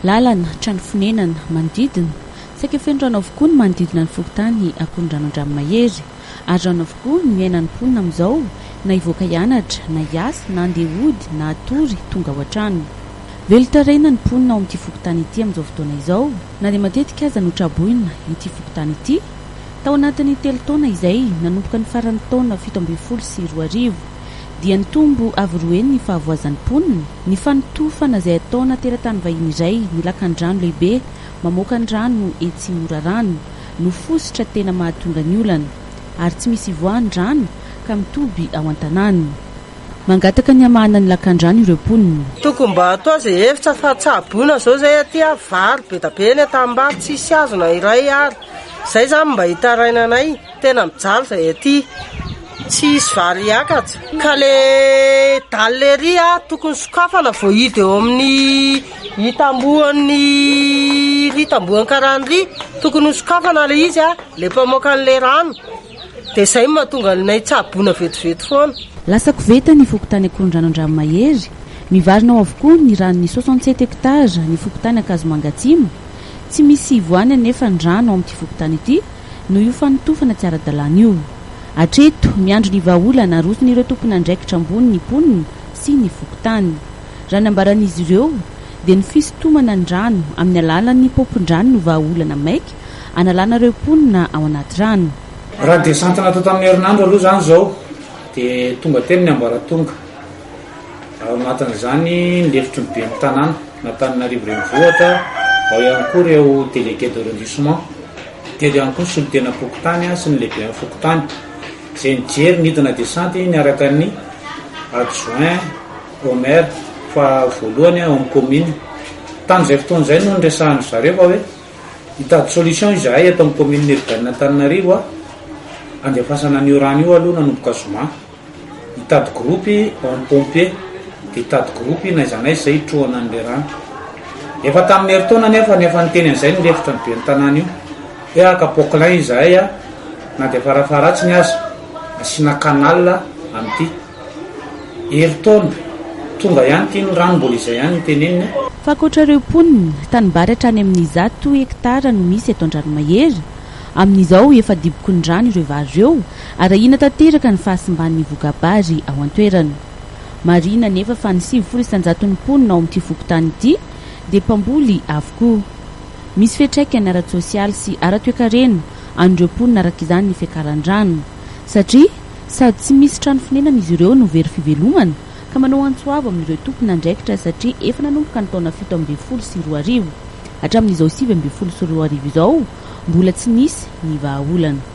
Lalana, trano fonenana, manodidina, saika feno rano avokoa ny manodidina ny fokontany Akorondrano Andranomahery. Ary rano avokoa no iainan'ny mponina amin'izao, na hivoaka hianatra, na hiasa, na handeha hody, na hatory, tonga ao an-trano. Velon-taraina ny mponina ao amin'ity fokontany ity amin'izao fotoana izao, na dia matetika aza no traboina ity fokontany ity, tao anatin'ny telo taona izay, nanomboka ny faran'ny taona 2017. Dia nitombo avo roa heny ny fahavoazan'ny mponina, ny fanotofana izay ataona teratany vahiny iray ny lakandrano lehibe mamoaka ny rano etsy Morarano no fositra tena mahatonga ny olana, ary tsy misy ivoahan'ny rano ka mitoby ao an-tanàna. Mangataka ny hamahana ny lakandrano ireo mponina. Tokony mba atao izay hevitra fa tsaboina zao zay aty a, vary be da be eny an-tanimbary tsisy azo na iray ary, zay zany mba hitarainanay, tena mijaly zay aty, tsisy vary hiakatra, ka le dalle ery a tokony sokafana vao hidy eo amin'ny hitambohan'ny ry tambohan-karana ry, tokony ho sokafana le izy a, le mpamoaka an'le rano. Dia izay no mahatonga anay tsaboina vetivety foana. Lasa koveta ny fokontany Akorondrano Andranomahery. Mivarina ao avokoa ny ranon'ny 67 hectares ny fokontany Ankazomanga Atsimo. Tsy misy ivoahany anefa ny rano ao amin'ity fokontany ity noho io fanotofana tsy ara-dalàna io. Hatreto, miandry ny vahaolana aroson'ireo tompon'andraikitra ambony ny mponina sy ny fokontany. Raha ny nambaran'izy ireo dia ny fisintomana ny rano amin'ny alalan'ny paompin-drano no vahaolana maika analana ireo mponina ao anaty rano. Raha descente natao tamin'ny herinandro aloha izany izao dia tonga teny ny ambaratonga. Ao anatin'izany ny lefitry ny ben'ny tanàna n'Antananarivo Renivohitra, ao ihany koa ireo délégué d'arrondissement, telo ihany koa ny solontenam-pokontany sy ny lehiben'ny fokontany izay nijery nidina descente niaraka ny adjoint au maire fa voalohany ao amin'ny commune. Tamin'izay fotoana izay no niresahan-dry zareo fa hoe Hitady solution izahay eto amin'ny commune urbaine Antananarivo a, handefasana an'io rano io aloha nanomboka zoma, hitady groupe ao amin'ny pompier, dia hitady groupe n'aiza n'aiza izay hitrohana an'ilay rano. Efa tamin'ny herintaona anefa no efa niteny an'izay ny lefitra ny ben'ny tanàna io, hoe haka poclain izahay a, na dia farafaharatsiny aza, asiana canal amin'ity. Herintaona, tonga ihany ity ny rano mbola izay ihany no teneniny a. Fa ankoatra ireo mponina, tanimbary hatrany amin'ny 100 hektara no misy eto Andranomahery. Amin'izao, efa diboky ny rano ireo vary ireo ary ahiana tanteraka ny fahasimban'ny voka-bary ao an-toerana. Marihina anefa fa ny 90 isan-jaton'ny mponina ao amin'ity fokontany ity dia mpamboly avokoa. Misy fiantraikany ara-tsosialy sy ara-toekarena an'ireo mponina araka izany ny fiakaran-drano satria Sady tsy misy trano fonenana izy ireo no very fivelomana ka manao antso avo amin'ireo tompon'andraikitra satria efa nanomboka ny taona 2017 hatramin'izao 2019 izao mbola tsy nisy ny vahaolana.